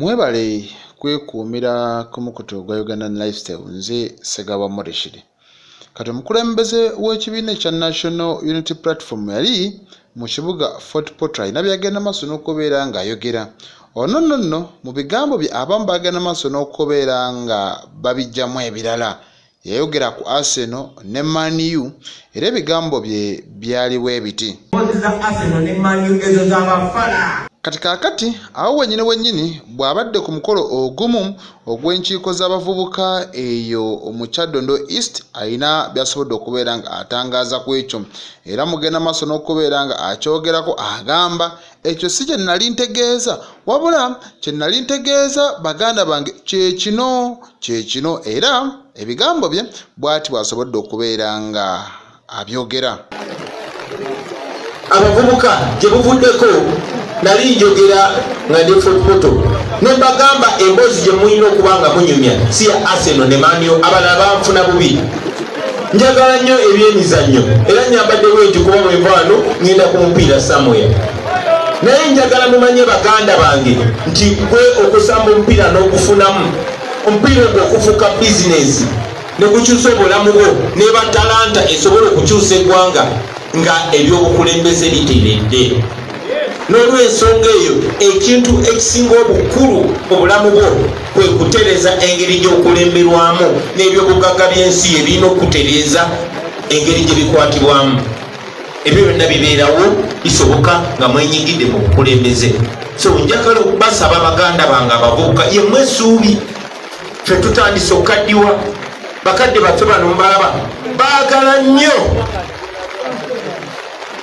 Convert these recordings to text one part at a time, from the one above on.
Mwebale kwekuumira ku mukutu ogwa Ugandan Lifestyle. Nze Ssegawa Murishid. Kati omukulembeze w'ekibiina ekya National Unity Platform yali mu kibuga Fort Portal, alina byagenda maaso n'okubeera ng'ayogera. Ono nno nno mu bigambo bye abamu bagenda maaso n'okubeera nga babiggyamu ebirala. Yayogera ku Arsenal ne Man U era ebigambo bye byali bwe biti. Emboozi za Arsenal ne Man U ezo za bafala. Kati kaakati awo wennyini wennyini bw'abadde ku mukolo ogumu ogw'enkiiko z'abavubuka eyo mu Kyaddondo East, alina by'asobodde okubeera nga atangaaza ku ekyo era mugenda maaso n'okubeera nga akyogerako. Agamba, "Ekyo si kye nali ntegeeza, wabula kye nali ntegeeza, baganda bange, kye kino, kye kino." Era ebigambo bye bw'ati bw'asobodde okubeera nga abyogera. Abavubuka, gye buvuddeko nali njogera nga ndi Fort Portal ne mbagamba emboozi gye mulina okuba nga munyumya si ya Arsenal ne Man U. Abalala banfuna bubi. Njagala nnyo ebyemizannyo era nyambadde bwenti kuba bwenva wano ngenda ku mupiira somewhere, naye njagala mumanye, baganda bange, nti gwe okusamba omupiira n'ogufunamu, omupiira ogwo okufuuka bizinesi ne gukyusa obulamu bwo, neba talanta esobola okukyusa eggwanga nga ebyobukulembeze biteredde. N'olwensonga eyo, ekintu ekisinga obukulu mu bulamu bwo kwe kutereeza engeri gy'okulemberwamu n'ebyobugagga by'ensi ebirina okutereeza engeri gye bikwatibwamu. Ebyo byonna bibeerawo, bisoboka nga mwenyigidde mu bukulembeze. So njagala okubasaba, baganda bange abavubuka, yemmwe essuubi. Ffe tutandise okukaddiwa. Bakadde baffe bano mbalaba baagala nnyo,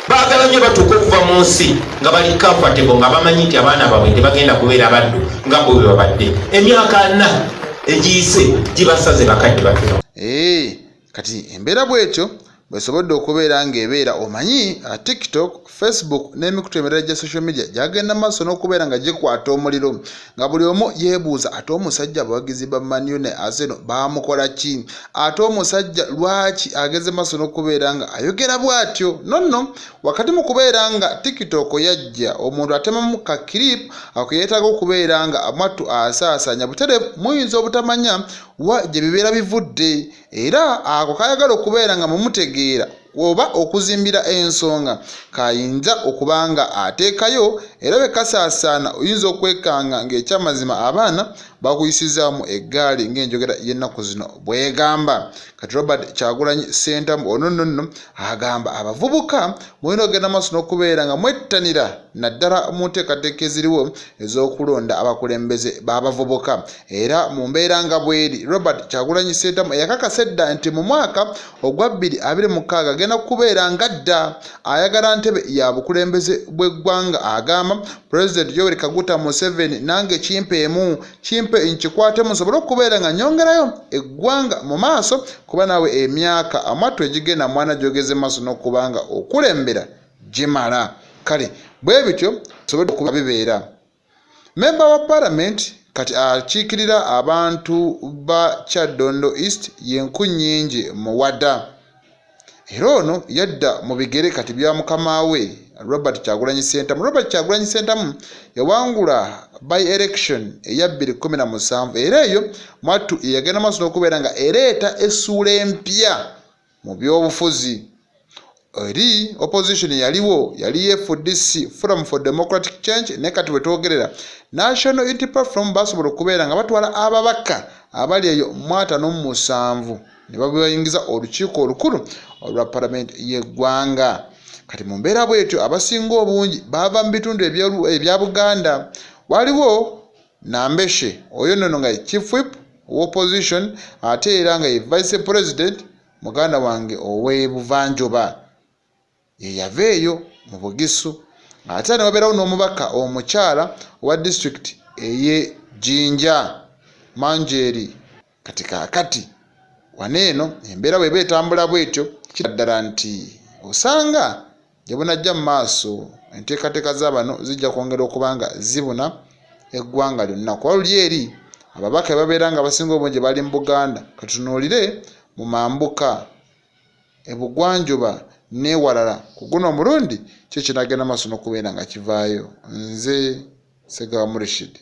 baagala nnyo batuuka okuva mu nsi nga bali comfortable, nga bamanyi nti abaana baabwe tebagenda kubeera baddu nga bo bwe babadde emyaka 40 egiyise. Gibasaze, bakadde baffe. Ee, kati embeera bw'etyo bwesobodde okubeera ng'ebeera, omanyi TikTok, Facebook n'emikutu emirala gya social media gyagenda maaso n'okubeera nga gikwata omuliro, nga buli omu yeebuuza, ate omusajja abawagizi ba Man U ne Arsenal baamukola ki? Ate omusajja lwaki ageze maaso n'okubeera nga ayogera bw'atyo? Nonno wakati mu kubeera nga TikTok yajja, omuntu atemamu ka clip ako yeetaaga okubeera nga amwattu asaasaanya butereevu, muyinza obutamanya wa gye bibeera bivudde, era ako kayagala okubeera nga mumutegeera oba okuzimbira ensonga kayinza okuba nga ateekayo, era bwe kasaasaana oyinza okwekanga ng'ekyamazima abaana bakuyisizaamu eggaali, ng'enjogera y'ennaku zino bw'egamba. Kati Robert Kyagulanyi Ssentamu ono nno nno agamba abavubuka mulina okugenda maaso n'okubeera nga mwettanira, naddala mu nteekateeka eziriwo ez'okulonda abakulembeze b'abavubuka. Era mu mbeera nga bweri, Robert Kyagulanyi Ssentamu eyakakasa edda nti mu mwaka ogwa 2026 agenda kubeera nga dda ayagala ntebe ya bukulembeze bw'eggwanga, agamba Pulezidenti Yoweri Kaguta Museveni, nange kimpeemu, kimpe nkikwatemu nsobole okubeera nga nyongerayo eggwanga mu maaso, kuba naawe emyaka amwattu egigenda mwana gyogeze maaso n'okuba nga okulembera gimala. Kale bwe bityo sobodde okuba bibeera. Memba wa Palamenti kati akiikirira abantu ba Kyaddondo East ye Nkunnyingi Muwada, era ono yadda mu bigere kati bya mukama we Robert Kyagulanyi Ssentamu. Robert Kyagulanyi Ssentamu yawangula by election eya 2017, era eyo mwattu yagenda maaso n'okubeera nga ereeta essuula empya mu byobufuzi. Eri opposition yaliwo yali FDC, Forum for Democratic Change, naye kati wetwogerera National Unity Platform basobola okubeera nga batwala ababaka abali eyo mu 57 ne babayingiza olukiiko olukulu olwa palamenti y'eggwanga. Kati mu mbeera bwetyo, abasinga obungi baava mu bitundu ebya Buganda. Waliwo Nambeshe, oyo nnono nga ye chief whip opposition, ate era nga ye vice president, muganda wange ow'ebuvanjuba, ye yava eyo mu Bugisu. Ate ne wabeerawo n'omubaka omukyala owa disitulikiti ey'e Jinja, Manjeeri. Kati kaakati wano eno embeera bw'eba etambula bwetyo, kiraddala nti osanga gye bunajja mu maaso enteekateeka za bano zijja kwongera okuba nga zibuna eggwanga lyonna, kuba luli eri ababaka babeera nga basinga obungi bali mu Buganda. Katutunuulire mu mambuka, ebugwanjuba n'ewalala. Ku guno omulundi kyo kinagenda maaso n'okubeera nga kivaayo. Nze Segawa Murishid.